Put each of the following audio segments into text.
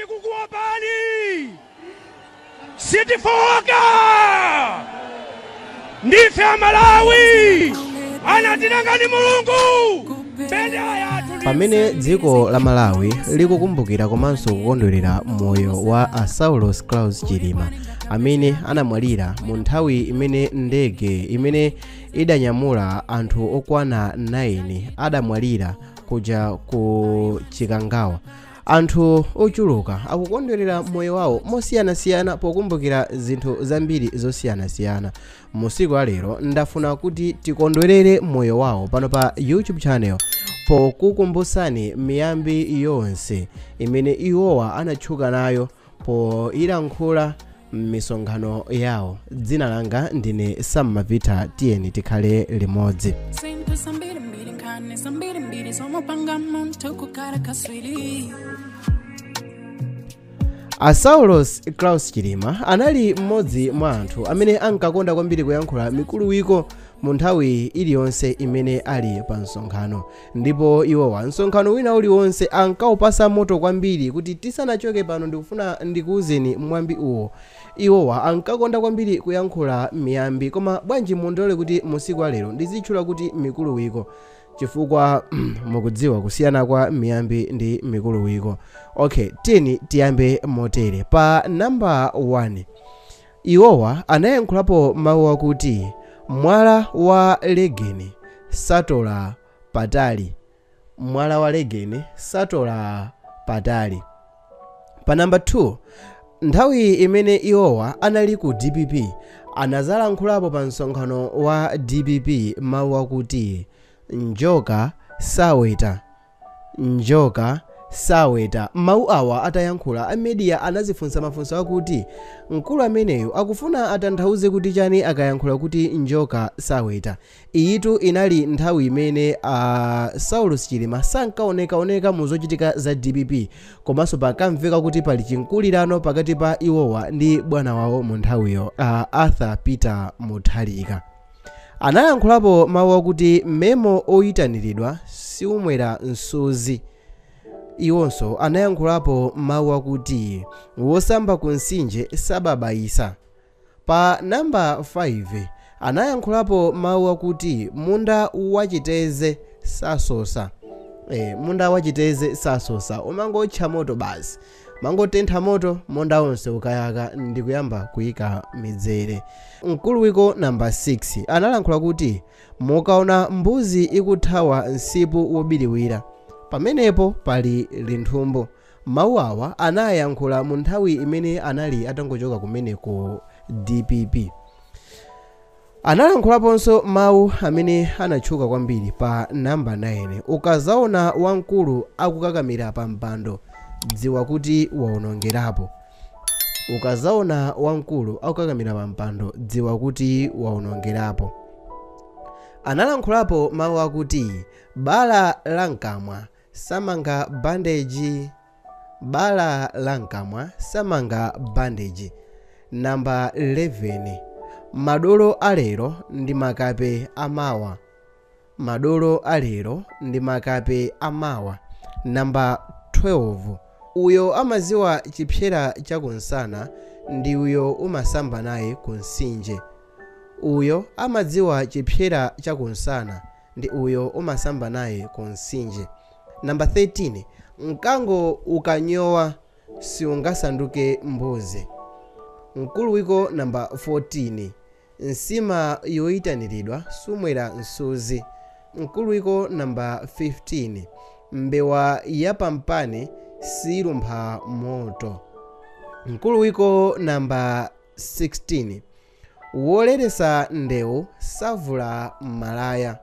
Sitikukuopani, sitifoka, ndife Amalawi, anatilenga ndi Mulungu, mbendera yathu. Pamene dziko la Malawi likukumbukira komanso kukondwerera moyo wa a Saulos Klaus Chilima amene anamwalira mu nthawi imene ndege imene idanyamula anthu okwana 9 adamwalira kuja ku Chikangawa, anthu ochuluka akukondwerera moyo wawo mosiyanasiyana pokumbukira zinthu zambiri zosiyanasiyana. Musiku alero ndafuna kuti tikondwerere moyo wawo pano pa YouTube channel pokukumbusani miyambi yonse imene iwowa anatchuka nayo poyilankhula m'misonkhano yawo. Dzina langa ndine Sam Mavita, tiyeni tikhale limodzi. A Saulos Klaus Chilima anali mmodzi mwa anthu amene ankakonda kwambiri kuyankhula mikuluwiko mu nthawi iliyonse imene ali pa msonkhano, ndipo iwowa msonkhano wina uliwonse ankawupasa moto kwambiri. Kuti tisanachoke pano ndikufuna ndikuwuzeni mwambi uwo. Iwowa ankakonda kwambiri kuyankhula miyambi, koma bwanji mundilole kuti musiku alero ndizitchula kuti mikuluwiko, chifukwa mukudziwa kusiyana kwa miyambi ndi mikuluwiko. Okay, tiyeni tiyambe motere. Pa namba 1, iwowa anayankhulapo mawu akuti mwala wa legeni satola patali. Mwala wa legeni satola patali. Pa namba 2, nthawi imene iwowa anali ku DPP anazalankhulapo pa msonkhano wa DPP mawu akuti njoka saweta. Njoka saweta. Mawu awa atayankhula, a media anazifunsa mafunso akuti mkulu ameneyu akufuna atanthauze kuti chani akayankhula kuti njoka saweta. Iyitu inali nthawi imene Saulos Chilima sankaonekaoneka mu zochitika za DPP, komanso pakamveka kuti pali chinkulirano pakati pa iwowa ndi bwana wawo mu nthawiyo, Arthur Peter Mutharika. Anayankhulapo mawu akuti memo oyitaniridwa siumwera msuzi. Iwonso anayankhulapo mawu akuti wosamba ku mtsinje sababaisa. Pa namba 5, anayankhulapo mawu akuti munda wachiteze sasosa. Munda wachiteze sasosa, umangotcha moto basi, mangotentha moto munda wonse ukayaka ndikuyamba kuyika midzere. Mkuluwiko namba 6 analankhula kuti mukaona mbuzi ikuthawa msipu wobiriwira, pamenepo pali linthumbo. Mawu awa anayankhula mu nthawi imene anali atangochoka kumene ku DPP. Analankhulaponso mawu amene anatchuka kwambiri pa namba 9, ukazaona wamkulu akukakamira pa mpando dziwa kuti waonongerapo. Ukazaona wamkulu akukakamira pa mpando dziwa kuti waonongerapo. Analankhulapo mawu akuti bala la mkamwa samanga bandeji. Bala la mkamwa samanga bandeji. Namba 11, madolo alero ndi makape amawa. Madolo alero ndi makape amawa. Namba 12, uyo amaziwa chipsera chakunsana ndi uyo umasamba naye ku mtsinje. Uyo amadziwa chipsera chakunsana ndi uyo umasamba naye ku mtsinje. Namba 13, mkango ukanyowa siungasanduke mbuzi. Mkuluwiko namba 14, nsima yoyitaniridwa sumwera msuzi. Mkuluwiko namba 15, mbewa yapampani silumpha moto. Mkuluwiko namba 16, woleresa ndewu savula malaya.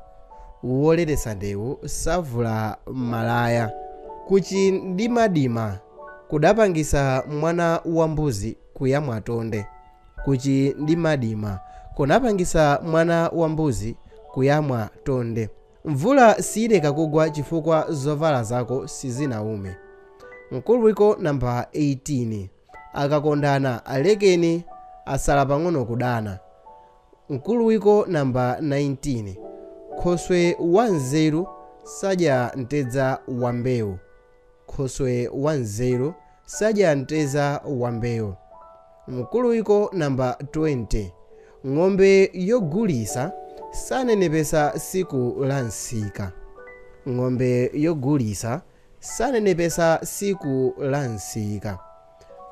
Woleresa ndewu savula malaya. Kuchidimadima kudapangisa mwana wa mbuzi kuyamwa tonde. Kuchidimadima kunapangisa mwana wa mbuzi kuyamwa tonde. Mvula siyileka kugwa chifukwa zovala zako sizinaume. Mkuluwiko namba 18, akakondana alekeni asala pang'ono kudana. Mkuluwiko namba 19, khoswe wanzeru sadya mtedza wa mbewu. Khoswe wanzeru sadya mteza wambewu. Mkuluwiko namba 20. Ng'ombe yogulisa sanenepesa siku la nsika. Ng'ombe yogulisa sanenepesa siku la nsika.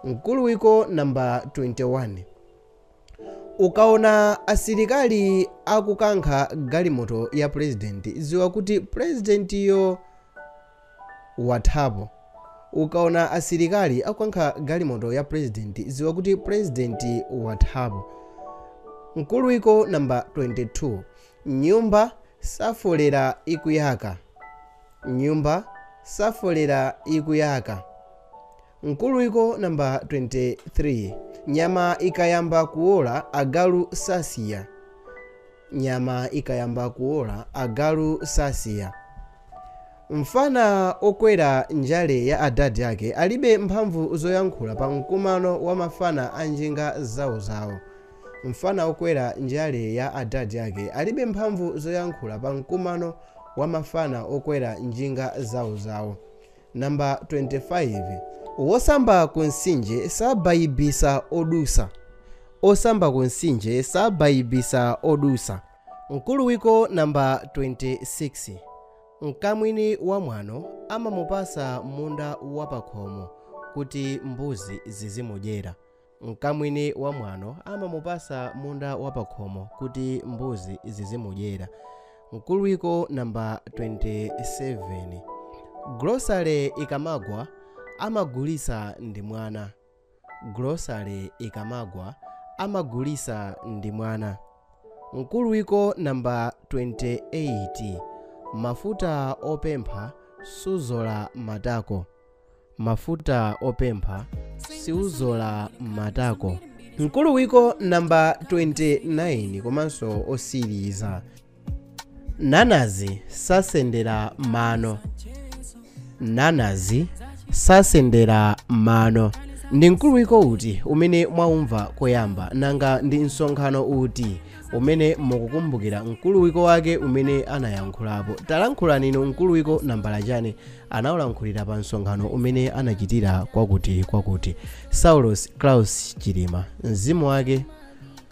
Mkuluwiko namba 21. Ukaona asilikali akukankha galimoto ya president, ziwa kuti presidentiyo wathapo. Ukaona asilikali akukankha galimoto ya president, ziwa kuti president wathapo. Mkuluwiko namba 22. Nyumba safolera ikuyaka. Nyumba safolera ikuyaka. Mkuluwiko namba 23. Nyama ikayamba kuola agalu sasiya. Nyama ikayamba kuola agalu sasiya. Mfana okwera njale ya adadi ake alibe mphamvu zoyankhula pa mkumano wa mafana a njinga zawozawo. Mfana okwera njale ya adadi ake alibe mphamvu zoyankhula pa mkumano wa mafana okwera njinga zawozawo. Namba 25. Wosamba ku mtsinje sabayibisa odusa. Osamba ku mtsinje sabayibisa odusa. Mkuluwiko namba 26. Mkamwini wa mwano amamupasa munda wapakhomo kuti mbuzi zizimudyera. Mkamwini wa mwano amamupasa munda wapakhomo kuti mbuzi zizimudyera. Mkuluwiko namba 27. Grocery ikamagwa amagulisa ndi mwana. Grocery ikamagwa amagulisa ndi mwana. Mkuluwiko namba 28. Mafuta opempha suzola matako. Mafuta opempha siuzola matako. Mkuluwiko namba 29 komanso osiriza. Nanazi sasendera mano. Nanazi sasendera mano. Ndi mkuluwiko uti umene mwaumva koyamba, nanga ndi msonkhano uti umene mukukumbukira mkuluwiko wake umene anayankhulapo? Talankhulani inu mkuluwiko nambala chani anawulankhulira pa msonkhano umene anachitira kwakuti kwakuti. Saulos Klaus Chilima, mzimu wake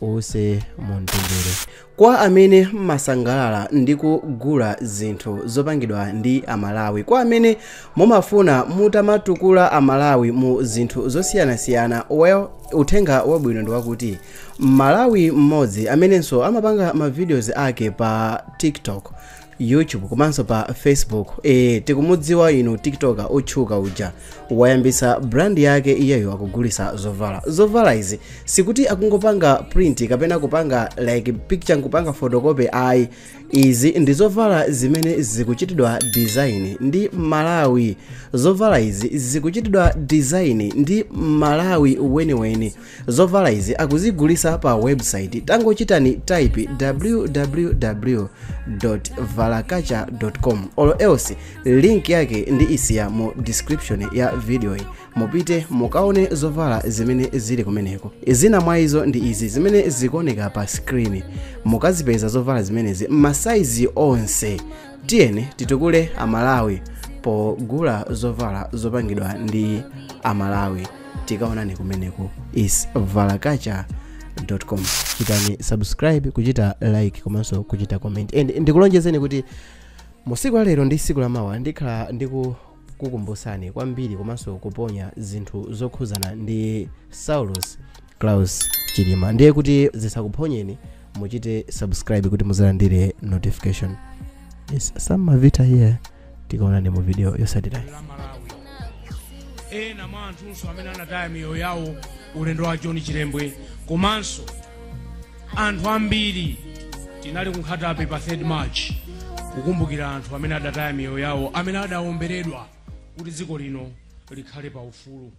uwuse mumtendere. Kwa amene mmasangalala ndi kugula zinthu zopangidwa ndi Amalawi, kwa amene mumafuna mutamatukula Amalawi mu zinthu zosiyanasiyana, well, uthenga wabwino ndi wakuti Malawi mmodzi amenenso amapanga ma videos ake pa TikTok, YouTube komanso pa Facebook, tikumudziwa inu TikToker otchuka uja, wayambisa brand yake iyeyo akugulisa zovala. Zovala izi sikuti akungopanga print kapena kupanga like picture nkupanga photocopy, ayi. Izi ndi zovala zimene zikuchitidwa design ndi Malawi. Zovala izi zikuchitidwa design ndi Malawi weniweni. Zovala izi akuzigulisa pa website. Tangochitani type www.valakacha.com or else link yake ndi isiya mu description ya video iyi. Mupite mukaone zovala zimene zili kumeneko. Zina mwa izo ndi izi zimene zikuoneka pa screen. Mukazipeza zovala zimenezi masaizi onse. Tiyeni titukule Amalawi pogula zovala zopangidwa ndi Amalawi. Tikaonane kumeneko. Is valakacha.com. Chitani subscribe, kuchita like komanso kuchita comment. And ndikulonjezeni kuti musiku la lero ndi siku la mawa ndikhala ndikukukumbusani kwambiri komanso kuponya zinthu zokhuzana ndi Saulos Klaus Chilima. Ndiye kuti zisakuphonyeni, muchite subscribe kuti muzalandire notification. Yes, Sam Mavita here. Tikaonane mu video yotsatirayi. Ena mwa anthunso amene anataya miyoyo yawo ulendo wa John Chilembwe, komanso anthu ambiri tinali ku Nkhata Bay pa 3 March kukumbukira anthu amene adataya miyoyo yawo, amene adawomberedwa kuti dziko lino likhale pa ufulu.